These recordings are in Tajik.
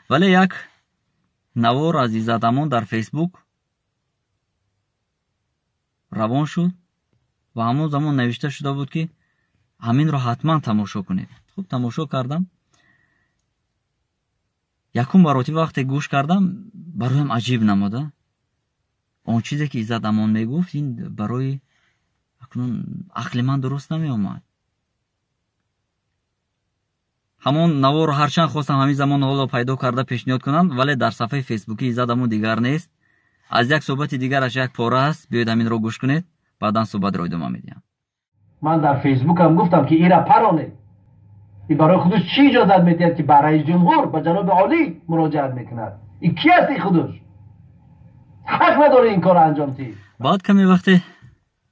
Вале як навор аз Иззат Амон дар Фейсбук равон шуд ва ҳамон замон навишта шуда буд, ки ҳаминро ҳатман тамошо кунед. Хуб, тамошо кардам. Якум маротиба вақте гӯш кардам, бароям аҷиб намуда. Он чизе ки Иззат Амон мегуфт, ин барои акнун ақли ман дуруст намеомад. Ҳамон наворро ҳарчанд хостам ҳамин замон ҳоло пайдо карда пешниҳод кунам, вале дар сафҳаи фейсбуки Иззат Амон дигар нест. Аз як суҳбати дигараш як пора аст, биёед ҳаминро гӯш кунед, баъдан суҳбатро идома медиҳам. Ман дар фейсбукам гуфтам, ки ира паронед. И барои худаш чӣ иҷозат медиҳад, ки ба раис ҷумҳур, ба ҷаноби олӣ муроҷиат мекунад? И ки аст? И худаш ҳақ надорӣ ин корро анҷом диҳӣ. Баъд каме вақте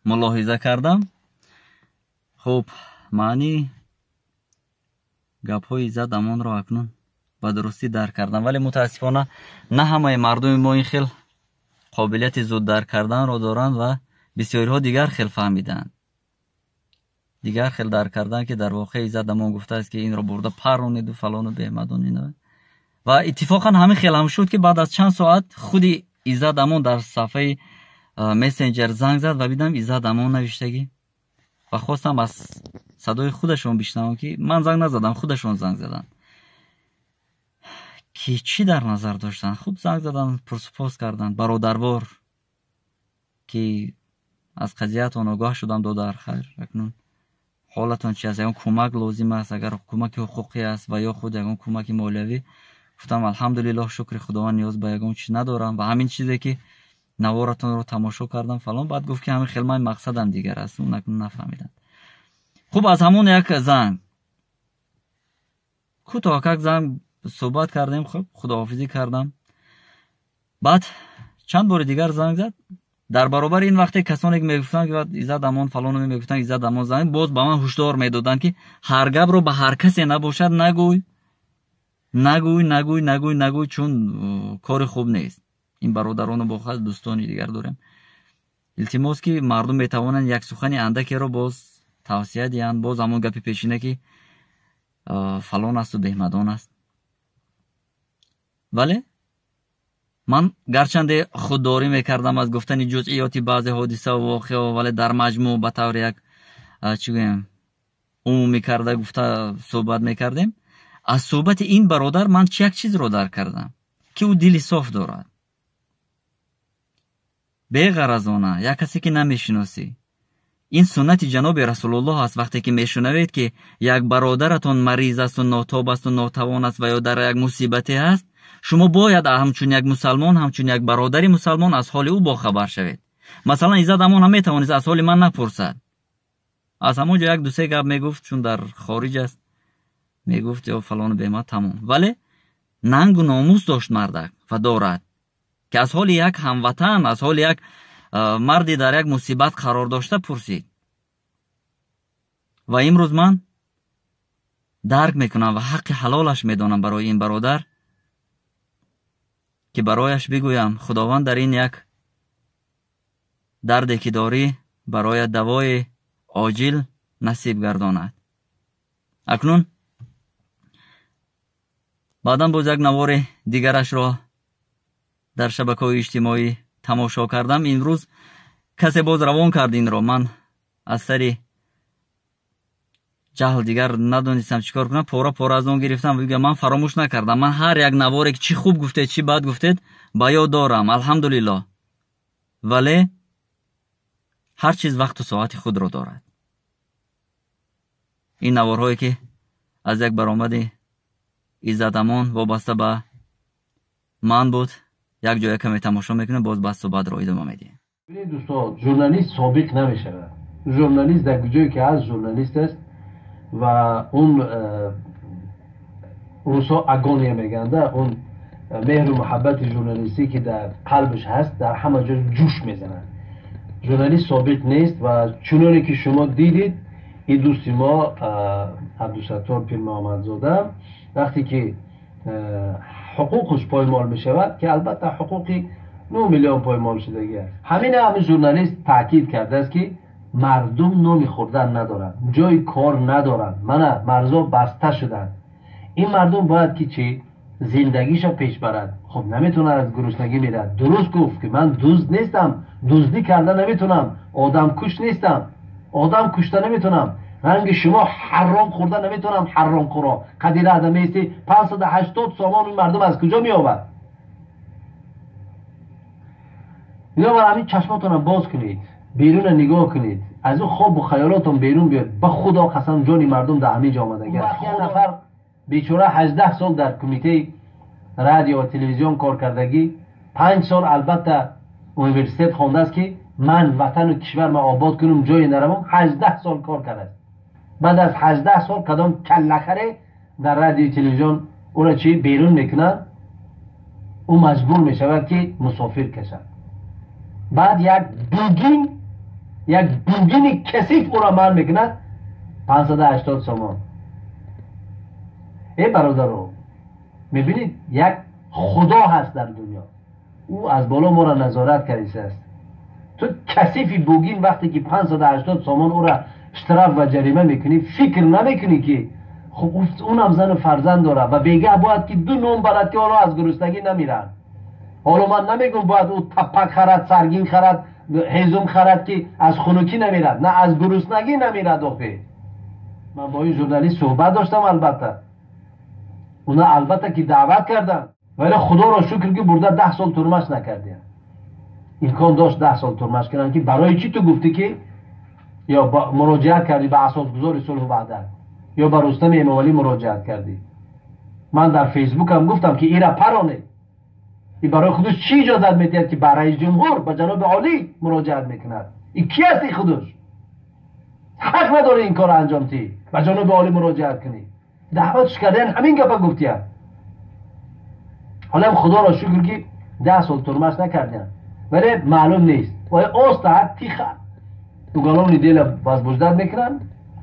мулоҳиза кардам, хуб, маънии гапҳои Иззат Амонро акнун ба дурустӣ дарк кардам. Вале мутаассифона на ҳамаи мардуми мо ин хел қобилияти зуд дарк карданро доранд ва бисёриҳо дигар хел фаҳмидаанд, дигар хел дарк кардан, ки дар воқеъ Иззат Амон гуфтааст, ки инро бурда парронеду фалону беҳмадон ино. Ва иттифоқан ҳамин хел ҳам шуд, ки баъд аз чанд соат худи Иззат Амон дар сафҳаи мессенҷер занг зад ва дидам Иззат Амон навиштагӣ ва хостам аз садои худашон бишнавам, ки ман занг назадам, худашон занг заданд, ки чӣ дар назар доштанд. Хуб, занг заданд, пурсупос карданд бародарвор, ки аз қазиятон огоҳ шудам, додар, хайр, акнун ҳолатон чи аст, ягон кӯмак лозим аст, агар кӯмаки ҳуқуқӣ аст ва ё худ ягон кӯмаки молиявӣ. Гуфтам, алҳамдулиллоҳ, шукри Худованд, ниёз ба ягон чиз надорам ва ҳамин чизе ки наворатонро тамошо кардам фалон. Баъд гуфт, ки ҳамин хел ман мақсадам дигар аст, он акнун нафаҳмидам. Хуб, аз ҳамон як занг, кӯтоҳакак занг суҳбат кардем, хуб, худоҳофизӣ кардам. Баъд чанд бори дигар занг зад. Дар баробари ин вақте касоне ки мегуфтанд, ки Иззат Амон фалоно мегуфтанд, Иззат Амон занг, боз ба ман ҳушдор медоданд, ки ҳар гапро ба ҳар касе набошад нагӯй, нагӯй, нагӯй, нагӯй, нагӯй, чун кори хуб нест. Ин бародарону бо дӯстони дигар дорем. Илтимос, ки мардум метавонанд як сухани андакеро боз тавсия диҳанд, боз ҳамон гапи пешина, ки фалон асту беҳмадон аст. Вале ман гарчанде худдорӣ мекардам аз гуфтани ҷузъиёти баъзе ҳодисаву воқеаҳо, вале дар маҷмӯъ ба таври як, чӣ гӯем, умумӣ карда гуфта суҳбат мекардем. Аз суҳбати ин бародар ман чи як чизро дарк кардам, ки ӯ дили соф дорад, беғаразона як касе ки намешиносӣ. Ин суннати ҷаноби Расулуллоҳ аст. Вақте ки мешунавед, ки як бародаратон мариз асту нотоб асту нотавон аст ва ё дар як мусибате ҳаст, шумо бояд ҳамчун як мусалмон, ҳамчун як бародари мусалмон аз ҳоли ӯ бохабар шавед. Масалан, Иззат Амон ҳам метавонист аз ҳоли ман напурсад, аз ҳамон ҷо як дусе гап мегуфт, чун дар хориҷ аст, мегуфт ё фалону бемад, тамом. Вале нангу номус дошт мардак ва дорад, ки аз ҳоли як ҳамватан, аз ҳоли як марде дар як мусибат қарор дошта пурсид. Ва имрӯз ман дарк мекунам ва ҳаққи ҳалолаш медонам барои ин бародар, ки барояш бигӯям: Худованд дар ин як дарде ки дорӣ бароят давои оҷил насиб гардонад. Акнун баъдан боз як навори дигарашро дар шабакаҳои иҷтимоӣ тамошо кардам. Имрӯз касе боз равон кард инро. Ман аз сари ҷаҳл дигар надонистам чӣ кор кунам, пора пора аз он гирифтам. Бигӯям, ман фаромӯш накардам, ман ҳар як наворе ки чӣ хуб гуфтед, чӣ бад гуфтед, ба ёд дорам, алҳамдулиллоҳ. Вале ҳар чиз вақту соати худро дорад. Ин наворҳое ки аз як баромади Иззат Амон вобаста ба ман буд, як ҷоя каме тамошо мекунем, боз ба суҳбатро идома медиҳем. Бибинед, дӯстон, журналист собиқ намешавад. Журналист дар ҷое ки ҳаст, журналист аст ва он русо агония мегӯянд, он меҳру муҳаббати журналистӣ, ки дар қалбаш ҳаст, дар ҳама ҷо ҷӯш мезанад. Журналист собиқ нест ва чуноне ки шумо дидид, ин дӯсти мо Абдусаттор Пирмуҳаммадзода, вақте ки ҳуқуқаш поймол мешавад, ки албатта ҳуқуқи 9 миллион поймол шудагӣ аст, ҳамин ҳамин журналист таъкид кардааст, ки мардум нони хӯрдан надоранд, ҷои кор надоранд, мана марзо баста шуданд. Ин мардум бояд ки чӣ زندگیشو پیش برد. خب نمیتونه از گرسنگی میرد. درست گفت که من دزد نیستم، دزدی کرده نمیتونم، آدم کش نیستم، آدم کشته نمیتونم، رنگ شما حرام خورده نمیتونم، حرام خورا قدیره آدم ایستی 580 سامان این مردم از کجا میآورد؟ اینا برای همین چشماتون باز کنید، بیرون نگاه کنید، از اون خواب و خیالاتون بیرون بیاد. به خدا قسم جانی مردم در همین جا آمده. یک نفر بیچاره 18 سال در کمیته رادیو و تلویزیون کار کردگی، 5 سال البته universitet خوانده است که من وطن و کشور ما آباد کنم جای نروم. 18 سال کار کرده است. بعد از 18 سال کدام کلخره در رادیو تلویزیون او را چی بیرون میکنن، او مجبور میشود که مسافر کشد. بعد یک بوگین کثیف او را من میکند 580 سامان. ای برادرو، میبینید یک خدا هست در دنیا، او از بالا ما را نظارت کرده است. تو کثیفی بوگین وقتی که 580 سامان او را اشتراف و جریمه میکنی، فکر نمیکنی که خب اونم زن و فرزند داره و بیگه باید که دو نوم برد که حالا از گرسنگی نمیرن. حالا من نمیگم باید او تپک خرد، سرگین خرد، هیزم خرد که از خنوکی نمیرد، نه از گرسنگی نمیرد. آخه من با این ژورنالیست صحبت داشتم، البته اونا البته که دعوت کردن، ولی خدا را شکر که برده 10 سال ترمش نکردن. امکان داشت 10 سال ترمش کنن که برای چی تو گفتی که یا مراجعت کردی به اساسگذار صلح و وحدت یا به رستم امامعلی مراجعت کردی. من در فیسبوک هم گفتم که ایرا پرانه، این برای خودش چی اجازت میدهد که برای رئیس جمهور به جناب عالی مراجعت میکند؟ این کی است؟ این خودش حق نداره این کار انجام دی به جناب عالی مراجعت کنی. دعوتش کردن همین گپا گفتیم. حالا خدا را شکر که 10 سال ترمش نکردن، ولی معلوم نیست ولی اوستا تیخ уголовный дело возбуждать میکنن،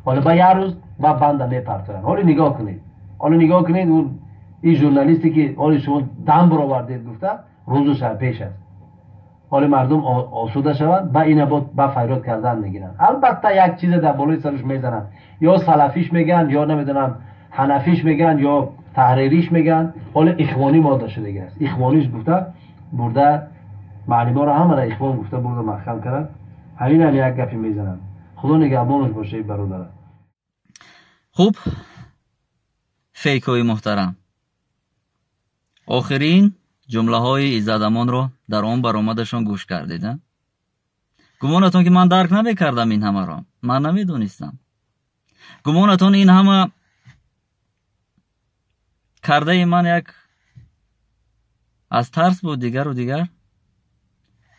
حالا با یه روز با بنده میپرتن. حالا نگاه کنید، حالا نگاه کنید اون این ژورنالیستی که حالا شما دم برآوردید گفته روزش پیش است. حالا مردم آسوده شوند با اینا با فریاد کردن میگیرن. البته یک چیز در بالای سرش میزنن، یا سلفیش میگن، یا نمیدونم حنفیش میگن، یا تحریریش میگن. حالا اخوانی ماده شده دیگه است. اخوانیش گفته برده معلما را همه را اخوان گفته برده محکم کردن. همین هم یک گپی میزنن. خدا نگهبانش باشه برادر. خوب فیکوی محترم، آخرین جمله های ایزدمان را در آن برآمدشان گوش کردید. گمانتان که من درک نمیکردم این همه را، من نمیدونستم. گمانتان این همه کرده من یک از ترس بود دیگر و دیگر.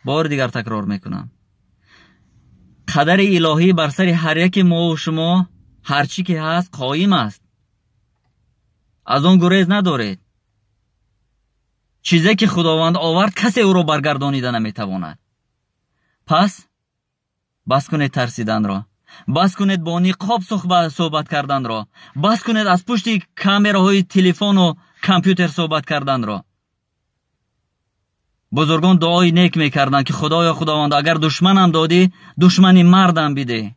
بار دیگر تکرار میکنم، قدر الهی بر سر هر یک ما و شما هرچی که هست قایم است، از آن گریز ندارید. چیزی که خداوند آورد کسی او را برگردانیده نمیتواند. پس بس کنید ترسیدن را، بس کنید با نقاب صحبت کردن را، بس کنید از پشت کامراهای تلفن و کامپیوتر صحبت کردن را. بزرگان دعای نیک میکردند که خدایا خداوند اگر دشمنم دادی دشمنی مردم بده،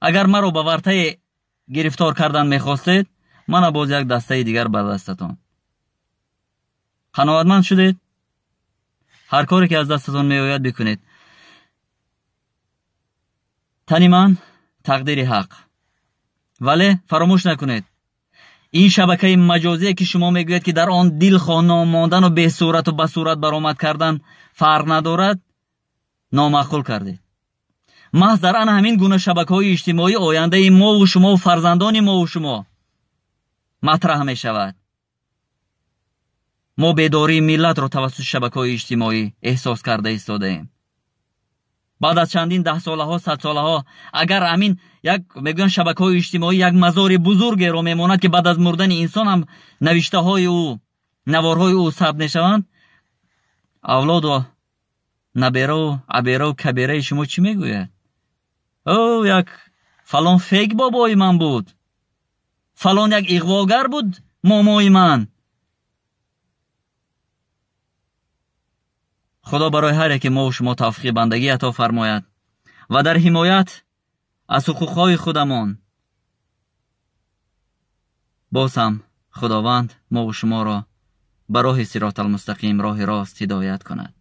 اگر مرا به ورطه گرفتار کردن میخواستید من باز یک دسته دیگر بر دستتان. قناعتمند شدید؟ هر کاری که از دستتان میآید بکنید. تنی من تقدیر حق. ولی فراموش نکنید این شبکه مجازی که شما میگویید که در آن دلخواه ناماندن و به صورت و به صورت برآمد کردن فرق ندارد، نامعقول کردید. محض در آن همین گونه شبکه‌های اجتماعی آینده ما و شما و فرزندان ما و شما مطرح می شود. ما بیداری ملت را توسط شبکه‌های اجتماعی احساس کرده ایستاده‌ایم. بعد از چندین 10 سالها 100 سالها اگر همین یک میگن شبکه‌های اجتماعی یک مزار بزرگی را میماند که بعد از مردن انسان هم نوشته های او، نوارهای او ثبت میشوند، اولاد و نبیره و عبیره و کبیره شما چی میگوید؟ او یک فلان فیک بابای من بود، فلان یک اغواگر بود مامای من. خدا برای هر یک ما و شما توفیق بندگی عطا فرماید و در حمایت از حقوقهای خودمان باز هم Худованд мову шуморо ба роҳи сироталмустақим, роҳи рост ҳидоят кунад.